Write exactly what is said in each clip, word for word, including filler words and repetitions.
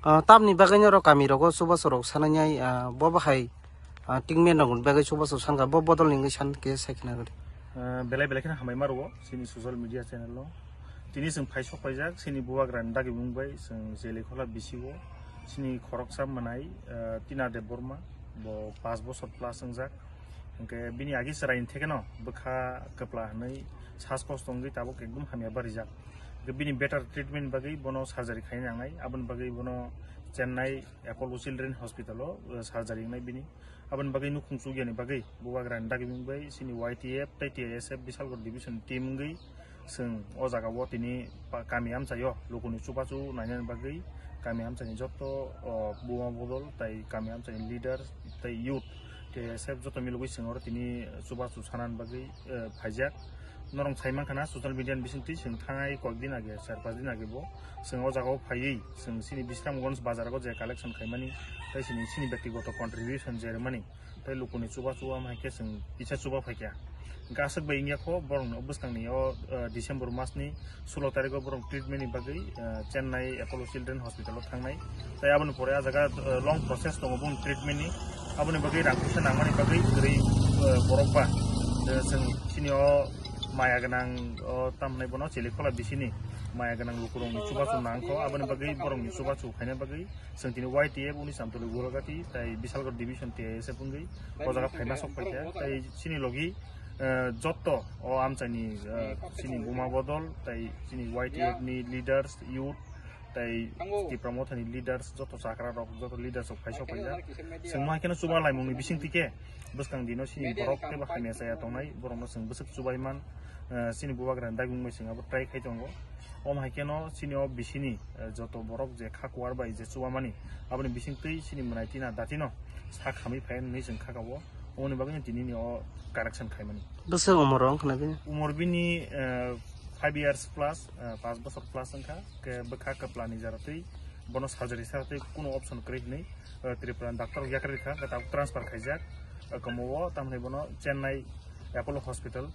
Ah, tamni bagwi norok kami rogo chubachu rok sanai nai, ah, bo bahai, ah, tingmen rok ni bagwi chubachu sankha, bo bodol ni wngwi san khe sai khna rwdi. Ah, belai belai kheno hambai ma rwo chini social media channel o. Tini chwng phai sok paijak chini bubagra ni dagi mung bai chwng Jelekhola bisi o chini khoroksa mwnai, ah, Tina Debbarma, bo paanch bosor plus wngjak. Hwnkhe bini agi chwrai ni thekeno bwkha kwpla hwnwi sas kosto wngwi tabuk ekdum hamya barijak. Hwnkhe bini better treatment bagwi bono surgery khaina nangnai, aboni bagwi bono Chennai Apollo Children Hospital o, uh, surgery wngnai bini. Aboni bagwi nukhung chukya ni bagwi bubagra ni dagi mung bai chini Y T F tei T I S F Bisalgor division team wngwi chwng o jaga o tini pa-, kami amchai o lukuni chubachu nainani bagwi kami amchai ni joto, o, buma bodol tei kami amchai ni leader tei youth T I S F joto milogwi chwng oro tini chubachu sanani bagwi, eh, phaijak. Norok sai mankha na social media ni bisingtwi chwng thangnai kok din age, char pas din age bo chwng o jaga o phaiwi chwng chini Bisramganj bazar o je collection khaimani tei chini, chini bektigoto contribution je rwmani. Tei lukuni chubachu wngma hai khe chwng kisa chuba phaikha. Hwnkhe aswk bai wngya kho borokno bwskangni o, eh, December masni sulo tarigo borok treatment ni bagwi, eh, Chennai Apollo Children Hospital o thangnai. Tei aboni pore ah jaga, eh, long process tongo boni treatment ni. Aboni bagwi rang puisa nangmani bagwi kwrwi, eh, borok ba, eh, chwng chini o maya gwnang o tamhinai bono Jelekhola bisini maya gwnang lukurokni chubachu nangkho. Aboni bagwi borokni chubachu khaina bagwi Chwng tini Y T F uni Samtuli Gulagati tei Bisalgor Division T I S F wngwi o jaga phaima sok paikha. Tei chini logi, eh, jotto o amchaini, eh, chini buma bodol tei chini Y T F ni leaders, youth tei Tipra Mothani leaders, jotto chakra rok, jotto leaders rok phai sok paikha. Chwng mo hai kheno chuba laimungni bisingtwi khe bwskang dino chini borok teibo hamya chaya tongnai, borokno chwng bwswk chubai man, eh, chini bubagra ni dagimung bai chwng abo try khai tongo. Omo hai kheno chini o bisini, eh, joto borok je kha kuar bai je chuba mani, aboni bisingtwi chini mwnai Tina Dati no sak hamwi phai hwnwi chwng kha ka o. Omoni bagwi no tini ni o correction khaimani. Bwswk umor wng khna bini? Umor bini, eh, five years plus, eh, paanch bosor plus wngkha. Ke bwkha kwpla ni jara twi bono surgery sa twi kuno option kwrwi hwnwi, eh, Tripura ni doctor rok yakarwi kha, hwnkhe tabuk transfer khaijak. Eh, komo o tamni bono Chennai Apollo Hospital.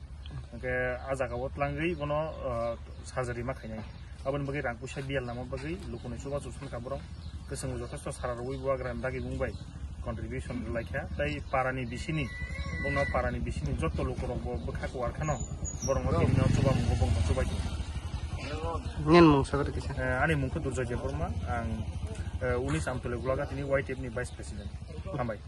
Hwnkhe ah jaga o tlangwi bono, eh, surgery ma khainai. Aboni bagwi rang puisa biyal nangma bagwi lukuni chubachu sankha borok. Kwchwng jotosto sara rwui bubagra ni dagimung bai contribution rwlaikha. Tei parani bisini, bono parani bisini jotto lukurok bo bwkha kuar kheno borokno tini no chubamungo bongno chubaikha. Nini mung sakha kisa? Eh, ani mung khe Durjoy Debbarma, ang, eh, uni Samtuli Gulagati ni Y T F ni Vice President. Hambai.